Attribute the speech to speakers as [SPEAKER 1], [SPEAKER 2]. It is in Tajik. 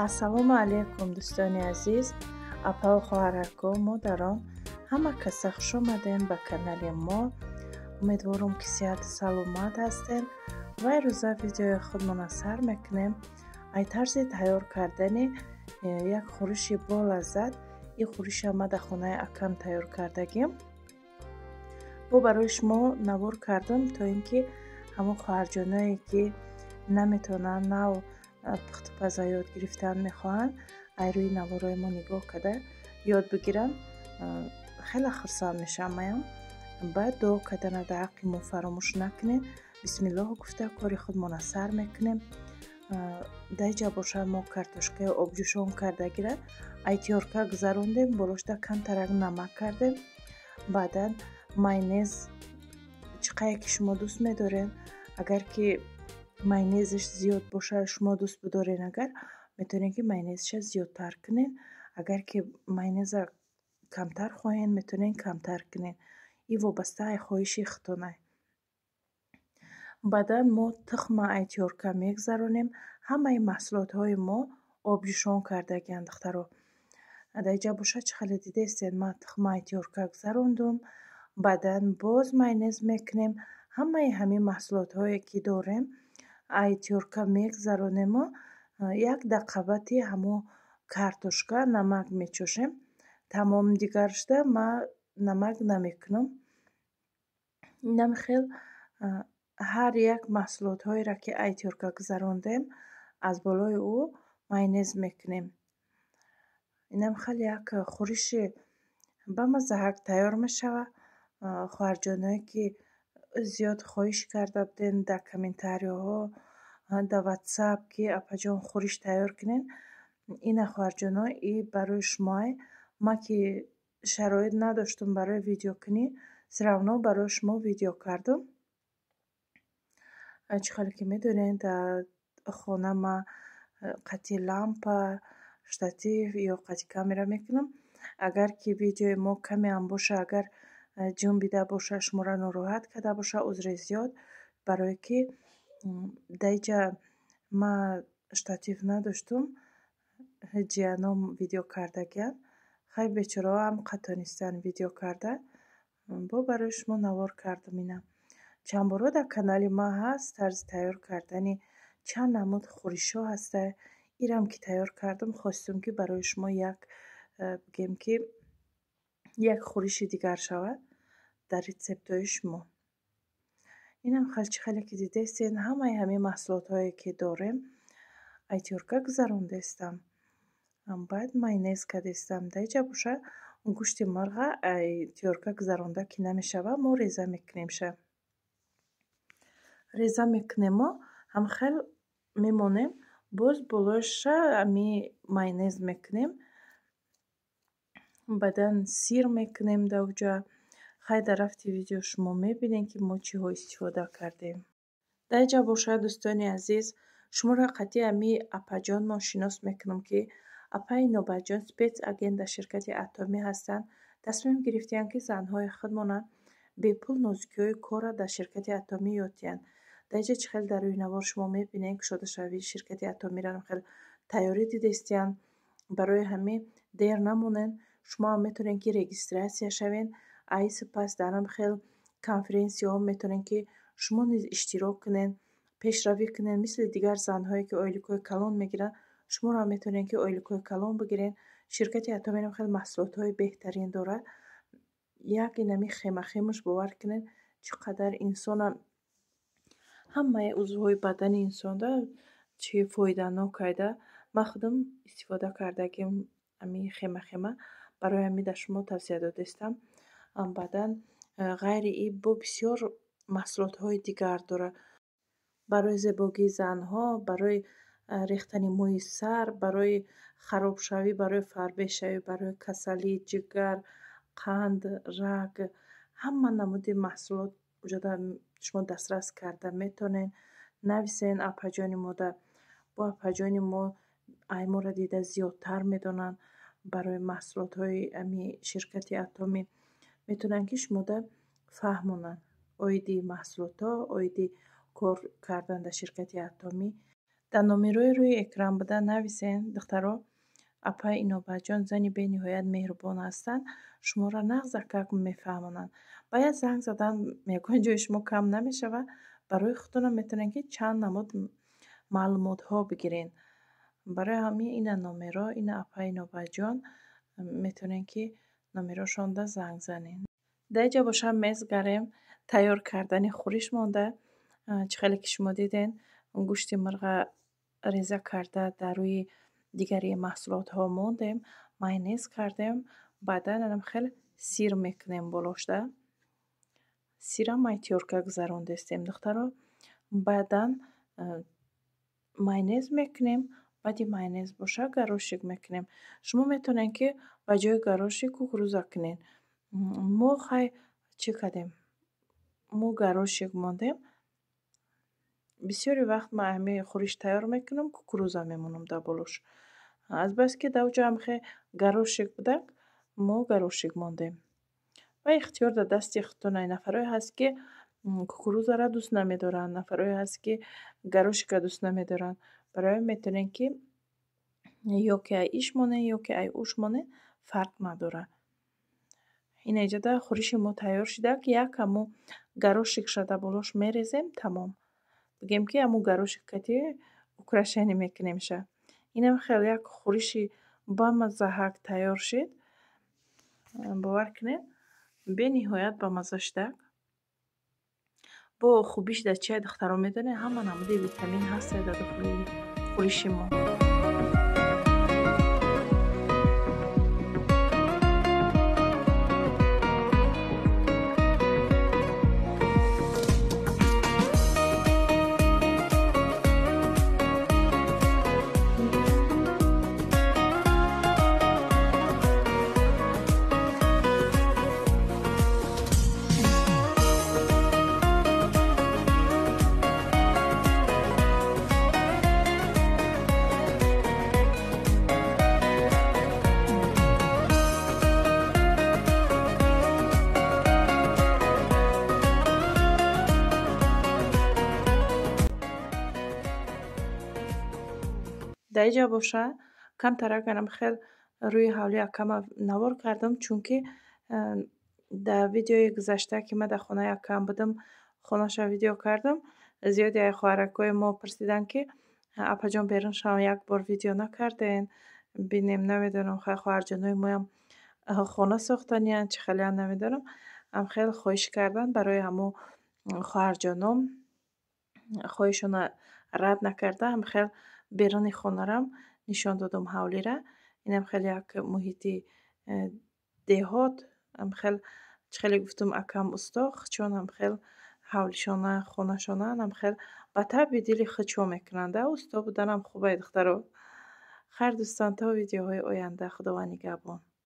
[SPEAKER 1] Ассалому алайкум, дӯстони азиз, апаву хоҳарако, модарон, ҳама каса хуш омадем ба канали мо. Умедворам, ки сиҳату саломат ҳастем. Ва ирӯза видеои худмона сар мекунем ай тарзи тайёр кардани як хӯриши болаззат. Ин хӯриша ма дар хонаи акам тайёр кардагим, бо барои шумо навор кардам, то ин ки ҳамон хоҳарҷоное, ки наметавонанд, нав пухтупаза ёд гирифтан мехоҳанд, ай рӯи наворои мо нигоҳ карда ёд бигиранд. Хеле хурсанд мешавам маям. Баъд дуо кардана дар ҳаққи мо фаромӯш накунед. Бисмиллоҳ гуфта, кори худмона сар мекунем. Дар инҷа бошад, мо картошкаи обҷӯшон кардагира ай тёрка гузарондем, болошта камтарак намак кардем. Баъдан майонез, чӣ қадре ки шумо дӯст медоред. Агар ки майонезаш зиёд бошад, шумо дӯст бидоред, агар метавонед, ки майонезаша зиёдтар кунед. Агар ки майонеза камтар хоҳед, метавонед камтар кунед. Ин вобаста ай хоҳиши худтонай. Баъдан мо тухма ай тёрка мегузаронем. Ҳамаи маҳсулотҳои мо обҷӯшон кардагианд, духтаро. Дар инҷа бошад, чӣ хеле дидестед, ман тухма ай тёрка гузарондум. Баъдан боз майонез мекунем. Ҳамаи ҳамин маҳсулотҳое, ки дорем, ай тёрка мегузаронему як даққабати ҳамон картошка намак мечошем, тамом. Дигаршда ман намак намекунам. Инам хел ҳар як маҳсулотҳоеро, ки ай тёрка гузарондем, аз болои ӯ майонез мекунем. Инам хел як хӯриши бамаззаҳак тайёр мешавад. Хоҳарҷоное, ки зиёд хоҳиш карда будем дар комментарияҳо, дар Ватсап, ки апаҷон, хӯриш тайёр кунед, ина, хоҳарҷоно, и барои шумоай. Ман ки шароит надоштум барои видеокунӣ, всё равно барои шумо видео кардам. Чӣ хеле ки медонед, дар хона ман қати лампа, штатив ё қати камера мекунам. Агар ки видеои мо камеам боша, агар ҷунбида боша, шуморо нороҳат карда боша, узри зиёд, барое ки дар инҷа ман штатив надоштум, ҷияном видео кардагианд. Хай, бечораҳо ҳам тонистанд видео карда, бо барои шумо навор кардам. Ина чанд боро дар канали ман ҳаст, тарзи тайёр кардани чанд намуд хӯришҳо ҳаста. Ирам ки тайёр кардам, хостум, ки барои шумо як бигем, ки як хӯриши дигар шавад дар рецептҳои шумо. Инам чӣ хеле ки дидестед, ҳамаи ҳамин маҳсулотҳое, ки дорем, ай тёрка гузарондаистам, баъд майонез кардистам. Дар инҷа боша, гӯшти мурға ай тёрка гузаронда ки намешавад, мо реза мекунемша. Реза мекунему ҳамхел мемонем, боз болояша ами майонез мекунем, баъдан сир мекунем дар уҷа. Хай, дар рафти видео шумо мебинед, ки мо чиҳо истифода кардем. Дар инҷа бошад, дӯстони азиз, шуморо қатъи ами апаҷонмон шинос мекунам, ки апаи Нобатҷон спецагент дар ширкати Атомӣ ҳастанд. Тасмим гирифтаанд, ки занҳои худмона бепул нозукиҳои корро дар ширкати Атомӣ ёд диҳанд. Дар инҷа, чӣ хел дар рӯи навор шумо мебинед, кушодашавии ширкати Атомиро хел тайёрӣ дидестиянд. Барои ҳамин дер намонед, шумоам метавонед, ки регистрация шавед. Ай сипас дар ҳам хел конференсияҳо метавонед, ки шумо низ иштирок кунед, пешравӣ кунед. Мисли дигар занҳое, ки ойликҳои калон мегиранд, шуморо метавонед, ки ойликҳои калон бигиред. Ширкати Атомиам хеле маҳсулотҳои беҳтарин дорад. Як инами хемахемаш, бовар кунед, чӣ қадар инсона, ҳамаи узвҳои бадани инсонда чӣ фоиданок кайда. Ман худам истифода кардагим ами хемахема, барои ҳамин дар шумо тавсия додастам. Баъдан ғайри ин бо бисёр маҳсулотҳои дигар дорад барои зебогии занҳо, барои рехтани мӯи сар, барои харобшавӣ, барои фарбешавӣ, барои касалии ҷигар, қанд, раг. Ҳама намуди маҳсулот уҷода шумо дастрас карда метавонед. Нависен апаҷони мода, бо апаҷони мо ай моро дида зиёдтар медонанд. Барои маҳсулотҳои ами ширкати Атомӣ метавонанд, ки шумода фаҳмонанд оиди маҳсулотҳо, оиди кор кардан дар ширкати Атомӣ. Дар номерои рӯи экран буда нависен, духтаро. Апаи Инобатҷон зани бениҳоят меҳрубон ҳастанд, шуморо нағз акак мефаҳмонанд. Ба як занг задан ягон ҷои шумо кам намешавад. Барои худтонам метавонед, ки чанд намуд маълумотҳо бигирен. Барои ҳамин ина номеро, ина апаи Инобатҷон, метавонед, ки номерошонда занг занед. Дар инҷа бошам мезгарем тайёр кардани хӯриш монда. Чӣ хеле ки шумо диден, гӯшти мирға реза карда дар рӯи дигари маҳсулотҳо мондем, майонез кардем, баъдан анам хел сир мекунем болошда. Сирам майтёрка гузарондестем, духтаро. Баъдан майонез мекунем, баъди майонез боша горошек мекунем. Шумо метавонед, ки ба ҷои горошек кукуруза кунед. Мо хай чӣ кардем? Мо горошек мондем. Бисёри вақт ман ҳамин хӯриш тайёр мекунам, кукуруза мемонам дар болош. Азбаски дар оҷо ҳам хе горошек будак, мо горошек мондем. Ва ихтиёр дар дасти худтон. Нафарое ҳаст, ки кукурузаро дӯст намедоранд, нафарое ҳаст, ки горошекро дӯст намедоранд. Барои ҳамин метавонед, ки ё ки ай иш монед, ё ки ай уш монед, фарқ надорад. Ина иҷода хӯриши мо тайёр шуда, ки як ҳамо горошекша дар болош мерезем, тамом. Бигем, ки ҳамо горошек кати украшение мекунемша. Инам хеле як хӯриши бамаззаҳак тайёр шид. Бовар кунед, бениҳоят бамазза шудак. Бо хубиш дар чия, духтаро, медонед, ҳама намуди витамин ҳастад дар дохили хӯриши мо. Дар инҷа боша камтарак анам хел рӯи ҳавлии акама навор кардам, чунки дар видеои гузашта, ки ман дар хонаи акам будам, хонаша видео кардам, зиёди ай хоҳаракҳои мо пурсиданд, ки апаҷон, берун шавам, як бор видео накарден. Бинем, намедонам, хай, хоҳарҷонои моям хона сохтаниянд, чӣ хелеянд, намедонам, ам хел хоҳиш карданд. Барои ҳамо хоҳарҷоном хоҳишона рад накарда, ам хел беруни хонарам нишон додам, ҳавлира. Инам хеле як муҳити деҳот. Ам хел чӣ хеле гуфтум, акам усто, чун ам хел ҳавлишона, хонашона ам хел ба табъи дили худ чо мекунанд. Усто буданам хубай, духтаро. Хайр, дӯстон, то видеоҳои оянда, Худованд нигаҳбон.